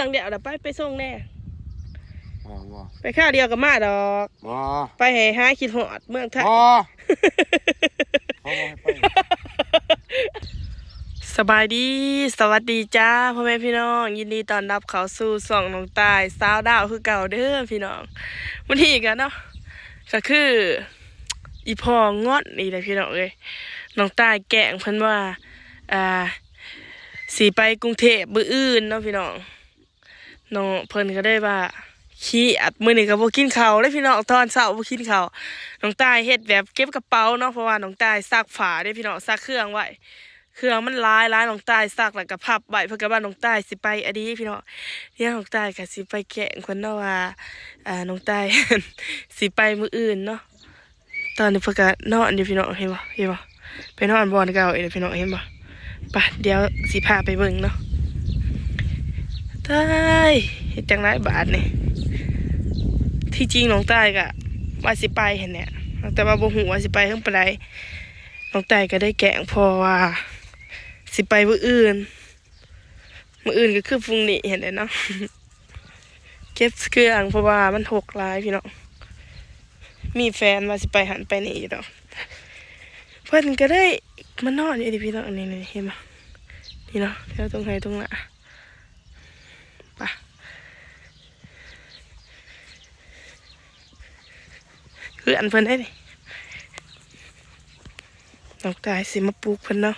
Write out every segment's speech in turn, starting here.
ງດຽວລະໄປ ໄປສົ່ງແດ່. ບໍ່ ບໍ່ ໄປຄາວດຽວກໍມາດອກ. ບໍ່ ໄປໃຫ້ຫາຍຄິດຮອດເມືອງໄທ. ບໍ່ ບໍ່ ບໍ່ໃຫ້ໄປ. ສະບາຍດີ ສະຫວັດດີຈ້າ ພໍ່ແມ່ພີ່ນ້ອງ ຍິນດີຕ້ອນຮັບເຂົ້າສູ່ຊ່ອງນ້ອງຕ່າຍສາວດາວຄືເກົ່າເດີພີ່ນ້ອງ. ມື້ນີ້ກໍເນາະ ກໍຄືອີພໍ່ງອນອີກແລ້ວພີ່ນ້ອງເອີຍ. ນ້ອງຕ່າຍແກ້ງເພິ່ນວ່າ ອ່າ ຊິໄປກຸງເທບມື້ອື່ນເນາະພີ່ນ້ອງ. ເນາະ ເພິ່ນກໍໄດ້ວ່າ ຄຽດ ມື້ນີ້ກໍບໍ່ກິນເຂົ້າເດ້ພີ່ນ້ອງ ຕອນເຊົ້າບໍ່ກິນເຂົ້າ. ນ້ອງຕ່າຍເຮັດແບບເກັບກະເປົາເນາະ ເພາະວ່ານ້ອງຕ່າຍຊັກຜ້າເດ້ພີ່ນ້ອງ ຊັກເຄື່ອງໄວ້ ເຄື່ອງມັນຫຼາຍໆ ນ້ອງຕ່າຍຊັກແລ້ວກໍພັບໄວ້ ເພິ່ນກໍວ່ານ້ອງຕ່າຍຊິໄປອະດີພີ່ນ້ອງ. ດຽວນ້ອງຕ່າຍກໍຊິໄປແກ້ງເພິ່ນເນາະວ່າ ອ່າ ນ້ອງຕ່າຍຊິໄປມື້ອື່ນເນາະ. ຕອນນີ້ເພິ່ນກະນອນຢູ່ພີ່ນ້ອງ ເຫັນບໍ່ ເຫັນບໍ່ ໄປນອນບ່ອນເກົ່າອີກແລ້ວພີ່ນ້ອງ ເຫັນບໍ່. ໄປ ດຽວຊິພາໄປເບິ່ງເນາະ. ຕາຍ ເຮັດຈັ່ງໃດບາດນີ້. ທີ່ຈິງນ້ອງຕ່າຍກະວ່າຊິໄປຫັ້ນແຫຼະ ແຕ່ວ່າບໍ່ຮູ້ວ່າຊິໄປເຖິງປານໃດ. ນ້ອງຕ່າຍກະໄດ້ແກ້ງພໍ່ວ່າຊິໄປມື້ອື່ນ. ມື້ອື່ນກໍຄືພรุ่ງນີ້ຫັ້ນແຫຼະເນາະ ເກັບເຄື່ອງ ເພາະວ່າມັນຮົກຫຼາຍພີ່ນ້ອງ. ມີແຜນວ່າຊິໄປຫັ້ນໄປນີ້ຢູ່ດອກ. ເພິ່ນກໍໄດ້ມານອນຢູ່ນີ້ພີ່ນ້ອງ ນີ້ໆ ເຫັນບໍ່ ນີ້ເນາະ ແຖວຕົງໄຮ່ຕົງນາ. ໄປ ເຮືອນເພິ່ນເດ້ນີ້ ນ້ອງຕ່າຍຊິມາປຸກເພິ່ນເນາະ.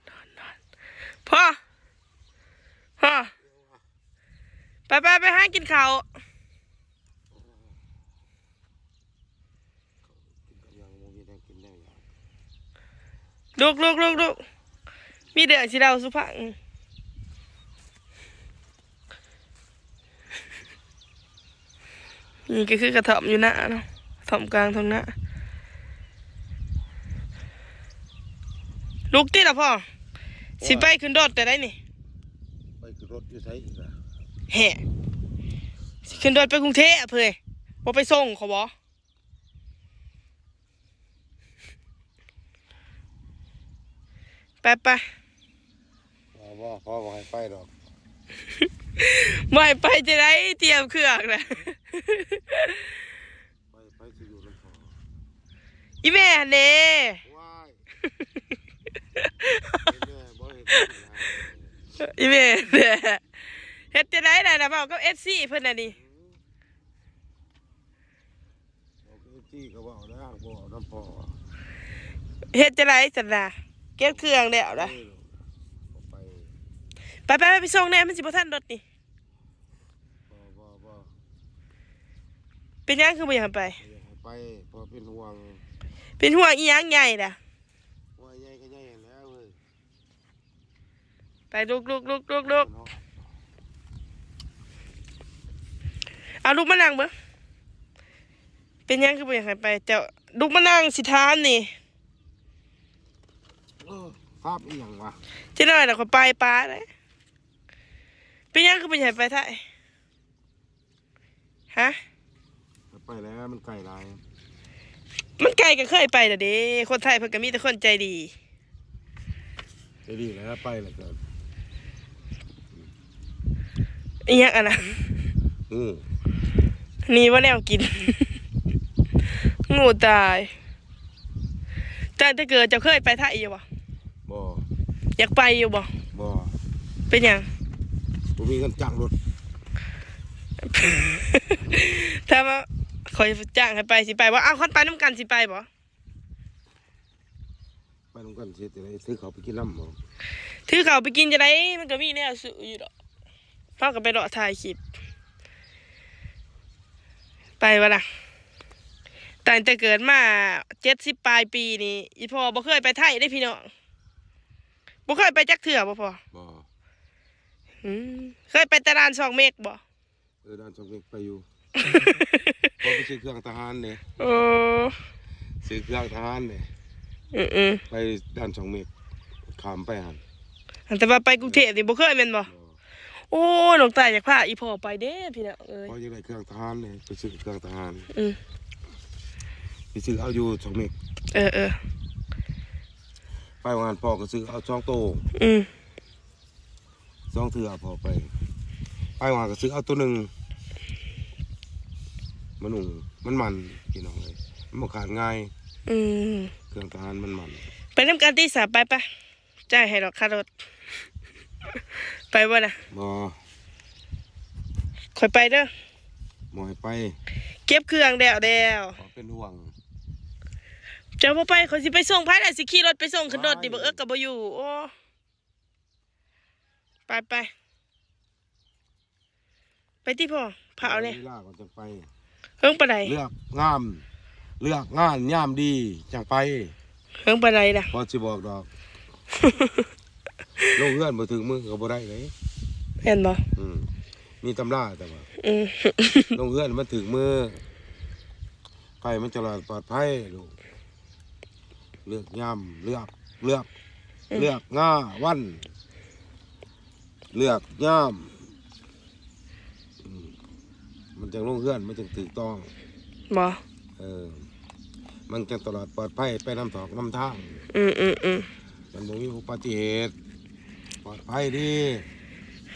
ນອນ ນອນ ພໍ ພໍ ໄປ ໄປ ໄປຫາກິນເຂົ້າ. ລຸກ ລຸກ ລຸກ ລຸກ ມີເລື່ອງຊິເລົ່າສູ່ຟັງ. ນີ້ກໍຄືກະທ່ອມຢູ່ນາເນາະ ກະທ່ອມກາງທົ່ງນາ. ລຸກຕິລະພໍ່ ຊິໄປຂຶ້ນລົດແຕ່ໃດນີ້? ໄປຂຶ້ນລົດຢູ່ໃສອີກລະ? ແຮະ ຊິຂຶ້ນລົດໄປກຸງເທບເຮີ້ຍ ບໍ່ໄປສົ່ງເຂົາບໍ່? ໄປ ໄປ ບໍ່ ພໍ່ບໍ່ໃຫ້ໄປດອກ. ບໍ່ໃຫ້ໄປຈັ່ງໃດ ຕຽມເຄື່ອງນະ. ໄປ ໄປຊິຢູ່ນຳພໍ່ ອີແມ່ຫັ້ນເດ້. ວ້າຍ ອີແມ່ບໍ່ເຮັດ ອີແມ່ຫັ້ນເດ້ ເຮັດຈັ່ງໃດນະ ເວົ້າກັບເອັຟຊີເພິ່ນນະນີ້. ອອກເອฟซีກໍເວົ້າແລ້ວ ບໍ່ເອົານຳພໍ່. ເຮັດຈັ່ງໃດຊັ້ນນະ ເກັບເຄື່ອງແລ້ວນະ. ເອີ ໄປ ໄປ ໄປ ໄປສົ່ງແດ່ ມັນຊິບໍ່ທັນລົດນີ້. ບໍ່ ບໍ່ ບໍ່ ເປັນຫຍັງຄືບໍ່ຢາກໃຫ້ໄປ? ບໍ່ຢາກໃຫ້ໄປ ເພາະເປັນຫ່ວງ. ເປັນຫ່ວງອີ່ຫຍັງໃຫຍ່ນະ? ຫ່ວງໃຫຍ່ກໍໃຫຍ່ຫັ້ນແຫຼະເວີຍ. ໄປ ລຸກ ລຸກ ລຸກ ລຸກ ລຸກ ເອົາ ລຸກມານັ່ງເບິ່ງ. ເປັນຫຍັງຄືບໍ່ຢາກໃຫ້ໄປ? ເຈົ້າລຸກມານັ່ງ ຊິຖາມນີ້. ເອີ ຖາມອີ່ຫຍັງວະ? ຈັກໜ້ອຍລະຂ້ອຍໄປປາເດ້. ເປັນຫຍັງຄືບໍ່ຢາກໃຫ້ໄປໄທ? ຮະ? ໄປແລ້ວ ມັນໄກຫຼາຍ. ມັນໄກກໍເຄີຍໄປແລ້ວເດ້. ຄົນໄທເພິ່ນກໍມີແຕ່ຄົນໃຈດີ. ໃຈດີແລ້ວ ໄປແລ້ວກໍ ອີ່ຫຍັງອັນນະ? ງູ. ນີ້ບໍ່ແນວກິນ. ງູຕາຍ. ຕັ້ງແຕ່ເກີດເຈົ້າເຄີຍໄປໄທຢູ່ບໍ່? ບໍ່. ຢາກໄປຢູ່ບໍ່? ບໍ່. ເປັນຫຍັງ? ບໍ່ມີເງິນຈ້າງລົດ. ຖ້າວ່າຂ້ອຍຈ້າງໃຫ້ໄປ ຊິໄປບໍ່? ເອົາ ຄັນໄປນຳກັນ ຊິໄປບໍ່? ໄປນຳກັນຊິເຮັດຈັ່ງໃດ? ຖືເຂົ້າໄປກິນນຳບໍ່? ຖືເຂົ້າໄປກິນຈັ່ງໃດ? ມັນກໍມີແນວຊື້ຢູ່ດອກ. ເຮົາກໍໄປເລາະຖ່າຍຄລິບ. ໄປບໍ່ລະ? ຕັ້ງແຕ່ເກີດມາເຈັດສິບປາຍປີນີ້ ອີ່ພໍ່ບໍ່ເຄີຍໄປໄທເດ້ພີ່ນ້ອງ. ບໍ່ເຄີຍໄປຈັກເທື່ອບໍ່ພໍ່? ບໍ່. ອືມ ເຄີຍໄປແຕ່ດ່ານຊ່ອງເມັກບໍ່? ເອີ ດ່ານຊ່ອງເມັກໄປຢູ່. ພໍໄປຊື້ເຄື່ອງທະຫານເດ້. ໂອ້ ຊື້ເຄື່ອງທະຫານເດ້. ອືມໆ ໄປດ່ານຊ່ອງເມັກ ຂ້າມໄປຫັ້ນ ແຕ່ວ່າໄປກຸງເທບນີ້ບໍ່ເຄີຍແມ່ນບໍ່? ບໍ່. ໂອ້ ນ້ອງຕາຢາກພາອີ່ພໍ່ໄປເດ້ພີ່ນ້ອງເອີຍ ພໍ່ຢາກໄດ້ເຄື່ອງທະຫານເດ້ ໄປຊື້ເຄື່ອງທະຫານ ອືມ ໄປຊື້ເອົາຢູ່ຊ່ອງເມັກ ເອີໆ ໄປວ່າຫັ້ນ ພໍ່ກໍຊື້ເອົາສອງໂຕ ອືມ ສອງເທື່ອພໍໄປ ໄປວ່າກໍຊື້ເອົາໂຕໜຶ່ງ ມານຸ່ງ ມັນໝັ່ນ ພີ່ນ້ອງເອີຍ ມັນບໍ່ຂາດງ່າຍ ອືມ ເຄື່ອງທະຫານມັນໝັ່ນ ໄປນຳກັນຕິສາ ໄປ ໄປ ຈ່າຍໃຫ້ດອກຄ່າລົດ ໄປບໍ່ນະ? ບໍ່ ຂ້ອຍໄປເດີ ບໍ່ໃຫ້ໄປ ເກັບເຄື່ອງແລ້ວໆ ເປັນຫ່ວງ ເຈົ້າບໍ່ໄປ ຂ້ອຍຊິໄປສົ່ງໃຜລະ ຊິຂີ່ລົດໄປສົ່ງຂຶ້ນລົດນີ້ ບັກເອິກກໍບໍ່ຢູ່ ໂອ້ ໄປ ໄປ ໄປຕິພໍ່ ພາເອົາແດ່ ເວລາກ່ອນຈັ່ງໄປ ເຫິງປານໃດ ເລືອກງາມ ເລືອກງານຍາມດີຈັ່ງໄປ ເຫິງປານໃດລະ ບໍ່ຊິບອກດອກ ລົງເຮືອນບໍ່ຖືກມື້ກໍບໍ່ໄດ້ເດ້ ແມ່ນບໍ່? ອືມ ມີຕຳລາແຕ່ວ່າ ອືມ ລົງເຮືອນມັນຖືກມື້ ໄປມັນຈະລອດປອດໄພລູກ ເລືອກຍາມ ເລືອກ ເລືອກ ອືມ ເລືອກງາວັນ ເລືອກຍາມ ອືມ ມັນຈັ່ງລົງເຮືອນ ມັນຈັ່ງຖືກຕ້ອງ ບໍ່? ເອີ ມັນຈັ່ງຕະຫຼອດປອດໄພ ໄປນຳຖອກນຳທາງ ອືມໆໆ ມັນບໍ່ມີອຸບັດຕິເຫດ ປອດໄພດີ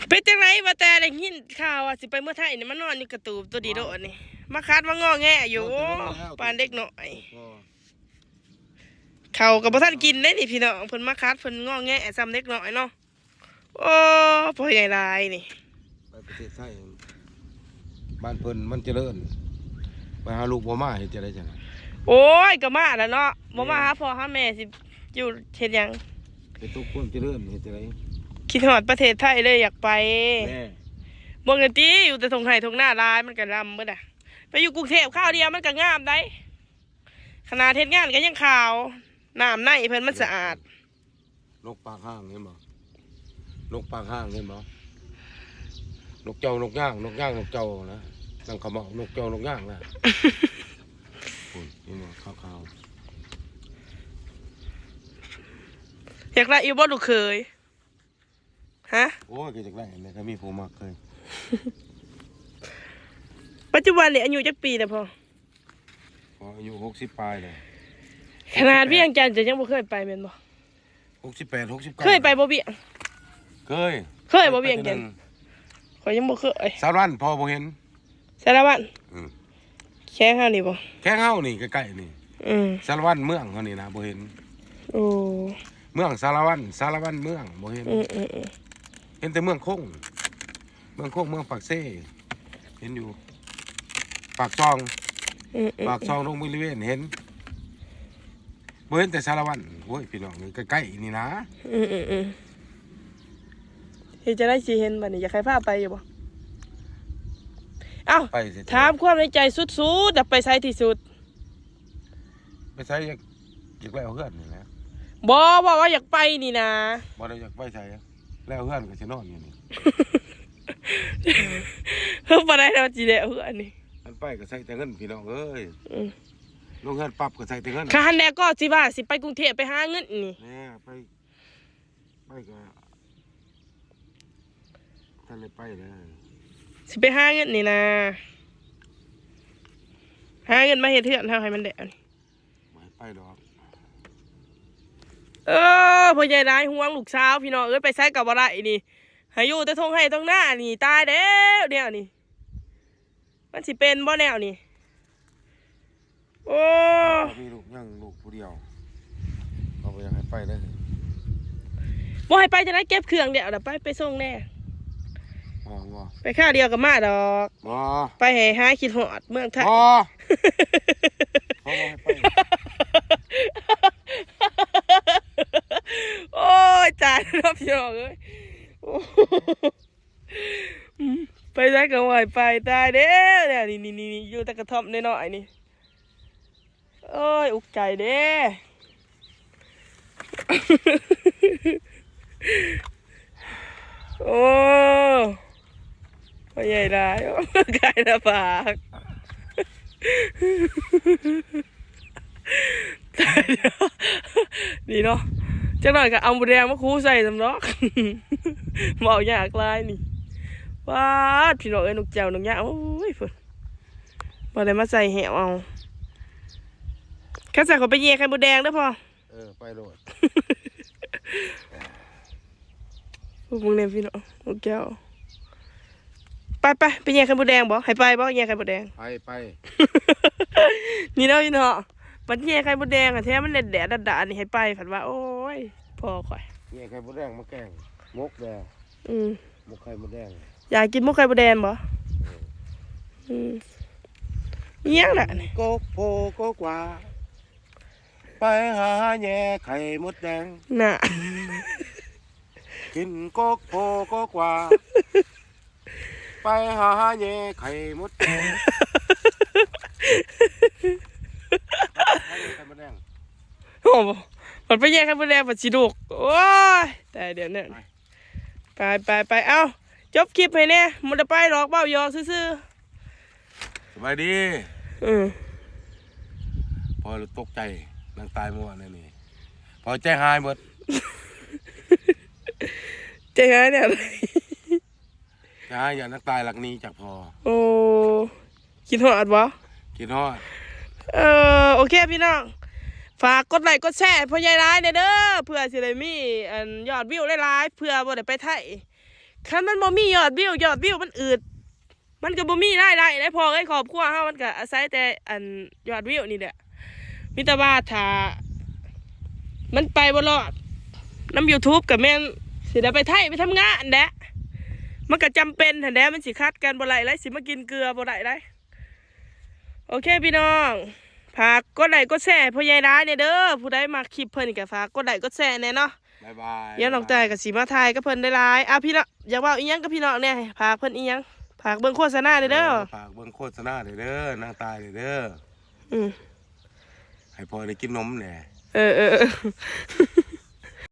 ເປັນຈັ່ງໃດວ່າແຕ່ໄດ້ຍິນຂ່າວວ່າຊິໄປເມືອງໄທນີ້ ມານອນຢູ່ກະຕູບໂຕດີໂດດນີ້ ມາຂັດມາງໍແງຢູ່ ໂອ້ ປານເດັກນ້ອຍ ເຂົ້າກໍບໍ່ທັນກິນເດ້ນີ້ພີ່ນ້ອງ ເພິ່ນມາຂັດ ເພິ່ນງໍແງສ່ຳເດັກນ້ອຍເນາະ ໂອ້ ພໍ່ໃຫຍ່ຫຼາຍນີ້ ໄປປະເທດໄທ ບ້ານເພິ່ນມັນຈະເລີນ ໄປຫາລູກບໍ່ມາເຮັດຈັ່ງໃດຈັ່ງ ໂອ້ຍ ກໍມາແຫຼະເນາະ ບໍ່ມາຫາພໍ່ຫາແມ່ຊິຢູ່ເຮັດຫຍັງ ໄປຕົກຄວາມຈະເລີນເຮັດຈັ່ງໃດ ຄິດຮອດປະເທດໄທເລີຍຢາກໄປ ແນ່ ເບິ່ງແນ່ຕິ ຢູ່ແຕ່ທົ່ງໄຮ່ທົ່ງນາຫຼາຍ ມັນກໍລຳເບິດລະ ໄປຢູ່ກຸງເທບຄາວດຽວມັນກໍງາມໃດ ຂະໜາດເຮັດງານກໍຍັງຂາວ ນ້ຳໃນເພິ່ນມັນສະອາດ ນົກປາກຫ່າງເຫັນບໍ່? ນົກປາກຫ່າງເຫັນບໍ່? ນົກເຈົ້ານົກຍ່າງ ນົກຍ່າງນົກເຈົ້ານະ ນຳຂະເໝົາ ນົກເຈົ້ານົກຍ່າງນະ ພຸ້ນ ເຫັນບໍ່? ຂາວໆ ຢາກໄດ້ຢູ່ບໍ່ລູກເຂີຍ? ຮະ? ໂອ້ຍ ກໍຢາກໄດ້ແຫຼະ ກໍມີຜູ້ມັກເຄີຍ ປັດຈຸບັນນີ້ອາຍຸຈັກປີແລ້ວພໍ່? ພໍ່ອາຍຸຫົກສິບປາຍແລ້ວ ຂະໜາດວຽງຈັນເຈົ້າຍັງບໍ່ເຄີຍໄປແມ່ນບໍ່? ຫົກສິບແປດ ຫົກສິບເກົ້າ ເຄີຍໄປບໍ່ວຽງ? ເຄີຍ ເຄີຍບໍ່ວຽງຈັນ? ຂ້ອຍຍັງບໍ່ເຄີຍ ສາລະວັນພໍ່ບໍ່ເຫັນ ສາລະວັນ ອືມ ແຂວງເຮົານີ້ບໍ່? ແຂວງເຮົານີ້ໃກ້ໆນີ້ ອືມ ສາລະວັນເມືອງເຮົານີ້ນະບໍ່ເຫັນ ໂອ້ ເມືອງສາລະວັນ ສາລະວັນເມືອງບໍ່ເຫັນ ອືມໆໆ ເຫັນແຕ່ເມືອງຄົງ ເມືອງຄົງ ເມືອງປາກເຊ ເຫັນຢູ່ ປາກຊ່ອງ ອືມໆໆ ປາກຊ່ອງ ດົງບໍລິເວນເຫັນ ບໍ່ເຫັນແຕ່ສາລະວັນ ໂອ້ຍ ພີ່ນ້ອງເອີຍ ໃກ້ໆນີ້ນະ ອືມໆໆ ເຮັດຈັ່ງໃດຊິເຫັນບັດນີ້ ຢາກໃຫ້ພາໄປຢູ່ບໍ່? ເອົ້າ ໄປຊິ ຖາມຄວາມໃນໃຈສຸດໆ ຢາກໄປໃສທີ່ສຸດ? ໄປໃສ? ຢາກ ຢາກແລ້ວເຮືອນນີ້ແຫຼະ ບໍ່ ເວົ້າວ່າຢາກໄປນີ້ນະ ບໍ່ໄດ້ຢາກໄປໃສ ແລ້ວເຮືອນກໍຊິນອນຢູ່ນີ້ ເຮີ້ ບໍ່ໄດ້ແລ້ວຊິແລ້ວເຮືອນນີ້ ອັນໄປກໍໃຊ້ແຕ່ເງິນ ພີ່ນ້ອງເອີຍ ອືມ ລົງເຮືອນປັບກໍໃຊ້ແຕ່ເງິນ ຄັນຫັ້ນແລ້ວກໍຊິວ່າຊິໄປກຸງເທບໄປຫາເງິນນີ້ ແນ່ ໄປ ໄປກໍທັນໄດ້ໄປແລ້ວ ຊິໄປຫາເງິນນີ້ນະ ຫາເງິນມາເຮັດເຮືອນເຮົາໃຫ້ມັນແລ້ວນີ້ ບໍ່ໃຫ້ໄປດອກ ເອີ ພໍ່ໃຫຍ່ຫຼາຍຫ່ວງລູກສາວ ພີ່ນ້ອງເອີຍ ໄປໃສກໍບໍ່ໄດ້ນີ້ ໃຫ້ຢູ່ແຕ່ທົ່ງໄຮ່ທົ່ງນານີ້ ຕາຍແລ້ວແນວນີ້ ມັນຊິເປັນບໍ່ແນວນີ້? ໂອ້ ບໍ່ມີລູກ ຍັງລູກຜູ້ດຽວ ເຂົາບໍ່ຢາກໃຫ້ໄປເດ້ ບໍ່ໃຫ້ໄປຈັ່ງໃດ ເກັບເຄື່ອງແລ້ວລະ ໄປ ໄປສົ່ງແດ່ ບໍ່ ບໍ່ ໄປຄາວດຽວກໍມາດອກ ບໍ່ ໄປໃຫ້ຫາຍຄິດຮອດເມືອງໄທ ບໍ່ ເຂົາບໍ່ໃຫ້ໄປ ໂອ້ຍ ຕາຍແລ້ວເນາະ ພີ່ນ້ອງເອີຍ ໂອ້ ອືມ ໄປໃສກໍບໍ່ໃຫ້ໄປ ຕາຍແລ້ວ ແລ້ວນີ້ ນີ້ ນີ້ ຢູ່ແຕ່ກະທ່ອມນ້ອຍໆນີ້ ໂອ້ຍ ອຸກໃຈເດ້ ໂອ້ ພໍ່ໃຫຍ່ຫຼາຍ ກາຍໜ້າຜາກ ຕາຍແລ້ວ ນີ້ເນາະ ຈັກໜ້ອຍກໍເອົາໝູແດງມາຄູໃສ່ຊຳດອກ ເວົ້າຍາກຫຼາຍນີ້. ປາດ ພີ່ນ້ອງເອີຍ ນົກເຈົ້າ ນົກຍາ ໂອ້ຍ ເພິ່ນບໍ່ໄດ້ມາໃສ່ແຫ້ວເອົາ. ຄັນຊັ້ນຂ້ອຍໄປແຍ່ໄຂ່ມົດແດງເດີພໍ່. ເອີ ໄປໂລດ. ໂອ້ ເບິ່ງແດ່ພີ່ນ້ອງ ນົກແກ້ວ. ໄປໆ ໄປແຍ່ໄຂ່ມົດແດງບໍ? ໃຫ້ໄປບໍ ແຍ່ໄຂ່ມົດແດງ? ໄປ ໄປ. ນີ້ເນາະ ນີ້ເນາະ ບັດແຍ່ໄຂ່ມົດແດງ ແທ້ມັນແດດໆ ດາດໆ ນີ້ ໃຫ້ໄປ ພັດວ່າ ໂອ້ຍ ພໍ່ຂ້ອຍ ແຍ່ໄຂ່ມົດແດງມາແກງ ໝົກແດ່. ອືມ ໝົກໄຂ່ມົດແດງ. ຢາກກິນໝົກໄຂ່ມົດແດງບໍ? ເອີ ອືມ ອີຫຍັງລະນີ້? ກົກໂພກົກຫວ້າ ໄປຫາແຍ່ໄຂ່ມົດແດງ ນະ ກິນກົກໂພກົກຫວ້າ ໄປຫາແຍ່ໄຂ່ມົດແດງ ໄຂ່ມົດແດງ. ໂອ້ ມັນໄປແຍ່ໄຂ່ມົດແດງ ມັນຊິດຸກ. ໂອ້ຍ ຕາຍແລ້ວ ໄປ ໄປ ໄປ ເອົ້າ ຈົບຄລິບໃຫ້ແດ່ ບໍ່ໄດ້ໄປດອກ ເວົ້າຫຍອກຊື່ໆ. ສະບາຍດີ. ເອີ ພໍ່ຕົກໃຈນາງຕາຍມື້ວານນີ້ ພໍ່ໃຈຫາຍເບິດ. ໃຈຫາຍແນວໃດ? ໃຈຫາຍ ຢ້ານນາງຕາຍລັກໜີຈາກພໍ່. ໂອ້ ຄິດຮອດບໍ່? ຄິດຮອດ. ເອີ ໂອເຄພີ່ນ້ອງ ຝາກກົດໄລກົດແຊໃຫ້ພໍ່ໃຫຍ່ຫຼາຍແດ່ເດີ ເພື່ອຊິໄດ້ມີ ອັນ ຍອດວິວຫຼາຍໆ ເພື່ອບໍ່ໄດ້ໄປໄທ. ຄັນມັນບໍ່ມີຍອດວິວ ຍອດວິວມັນອືດ ມັນກໍບໍ່ມີລາຍໄດ້ເດ້ພໍ່ເອີຍ. ຄອບຄົວເຮົາມັນກໍອາໄສແຕ່ ອັນ ຍອດວິວນີ້ແຫຼະ. ມີແຕ່ວ່າຖ້າມັນໄປບໍ່ລອດນຳ YouTube ກໍແມ່ນຊິໄດ້ໄປໄທໄປທຳງານແຫຼະ. ມັນກໍຈຳເປັນຫັ້ນແຫຼະ ມັນຊິຂັດກັນບໍ່ໄດ້ເລີຍ ຊິມາກິນເກືອບໍ່ໄດ້ເລີຍ. ໂອເຄພີ່ນ້ອງ ຝາກກົດໄລກົດແຊໃຫ້ພໍ່ໃຫຍ່ຫຼາຍແດ່ເດີ. ຜູ້ໃດມັກຄລິບເພິ່ນກໍຝາກກົດໄລກົດແຊແດ່ເນາະ. ບາຍບາຍ. ດຽວນ້ອງຕາຍກໍຊິມາຖ່າຍກັບເພິ່ນຫຼາຍໆ. ອ່າ ພີ່ນ້ອງ ຢາກເວົ້າອີ່ຫຍັງກັບພີ່ນ້ອງແດ່? ຝາກເພິ່ນອີ່ຫຍັງ? ຝາກເບິ່ງໂຄສະນາແດ່ເດີ. ເອີ ຝາກເບິ່ງໂຄສະນາແດ່ເດີ ນາງຕາຍແດ່ເດີ. ອືມ ໃຫ້ພໍ່ໄດ້ກິນນົມແດ່. ເອີ ເອີ ເອີ.